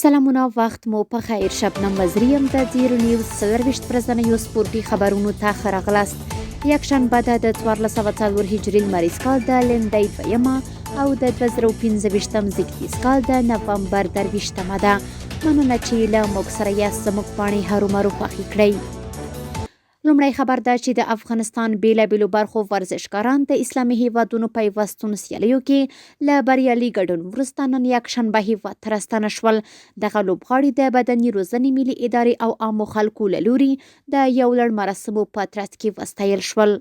سلامونه وخت مو په خیر. شبنم وزیري یم، د زیرو نیوز 24 ورځنیو سپورتي خبرونو ته ښه راغلاست. یکشنبه ده د 1404 هجري لمریز کال د لیندۍ دویمه او د 2025 زیږدیز کال د نومبر 23مه ده. مننه چې له موږ سره یاست. زموږ پاڼې هرومرو خوښې کړئ. لومړی خبر دا چې د افغانستان بېلابېلو برخو ورزشکاران د اسلامي هېوادونو پیوستون سیالیو کې له بریالي ګډون وروسته نن یکشنبه هېواد ته راستانه شول. دغه لوبغاړي د بدني روزنې ملي ادارې او عامو خلکو له لوري د یو لړ مراسمو په ترڅ کې وستایل شول.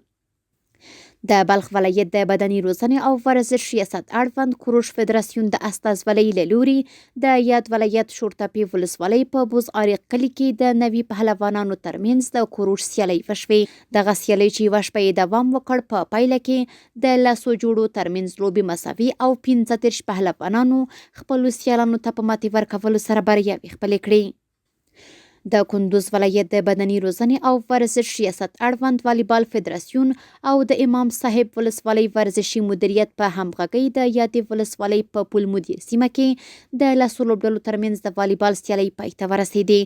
د بلخ ولایت د بدني روزنې او ورزش ریاست اړوند کوروش فدراسیون د استازولۍ له لوري د یاد ولایت شورتپې ولسوالۍ په بوز عاریق کلي کې د 90 پهلوانانو ترمنځ د کوروش سیالۍ وشوې. دغه سیالۍ چې یوه شپه یې دوام وکړ، په پایله کې د لسو جوړو ترمنځ لوبې مساوي او 35 پهلوانانو خپلو سیالانو ته په ماتې ورکولو سره بریاوې خپلې کړې. د کندوز ولایت د بدني روزنې او ورزش ریاست اړوند والیبال فدراسیون او د امام صاحب ولسوالۍ ورزشي مدیریت په همغږۍ د یادې ولسوالۍ په پل مدیر سیمه کې د لسو لوبډلو ترمنځ د والیبال سیالۍ پای ته ورسېدې.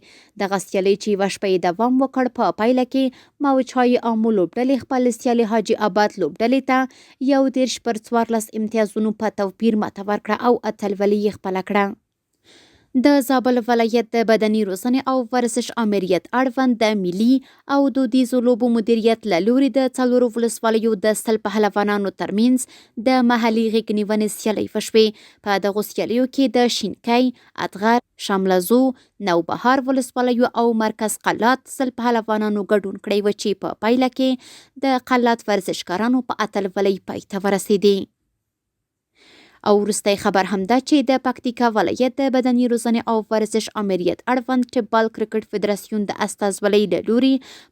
دغه سیالۍ چې یوه شپه یې دوام وکړ، په پایله کې موجهای آمو لوبډلې خپل سیالې حاجي آباد لوبډلې ته 31 پر 14 امتیازونو په توپیر ماته ورکړه او اتلولي یې خپله کړه. د زابل ولایت د بدني روزنې او ورزش آمریت اړوند د ملي او دودیزو لوبو مدیریت له لوري د څلورو ولسوالیو د 100 پهلوانانو ترمنځ د محلي غېږنیونې سیالۍ وشوې. په دغو سیالیو کې د شینکۍ، اتغر، شاملزو، نوبهار ولسوالیو او مرکز قلات 100 پهلوانانو ګډون کړی و چې په پایله کې د قلات ورزشکارانو په اتلولۍ پای ته ورسېدې. او وروستی خبر هم دا چې د پکتیکا ولایت د بدني روزنې او ورزش آمریت اړوند ټپبال کرکټ فدراسیون د استازولۍ له لوري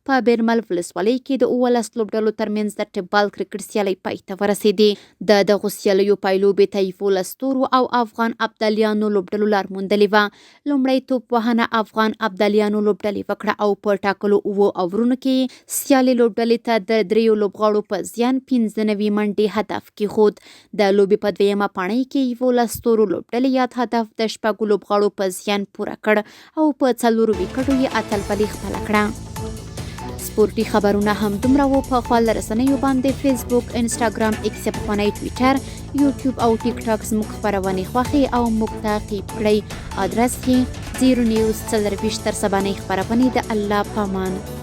په بیرمل ولسوالۍ کې د 17 لوبډلو ترمنځ د ټپبال کرکټ سیالۍ پای ته ورسېدې. د دغو سیالیو پایلوبې ته 11 ستورو او افغان ابدالیانو لوبډلو لار موندلې وه. لومړی توپ وهنه افغان ابدالیانو لوبډلې وکړه او په ټاکلو اوو اورونو کې سیالې لوبډلې ته د دریو لوبغاړو په زیان 95 منډې هدف کېښود. د لوبې په دویمه پاڼۍ کې 11 ستورو لوبډلې یاد هدف د شپږو لوبغاړو په زیان پوره کړ او په څلورو ویکټو یې اتلولي خپله کړه. سپورټي خبرونه هم دومره وو. په خواله رسنیو باندې فیسبوک، انسټاګرام، ایکس پخوانی ټویټر، یوټیوب او ټیک ټاک زموږ خپرونې خوښې او موږ تعقیب کړئ. ادرس یې زیرو نیوز 24. تر سبانۍ خپرونې د الله پامان.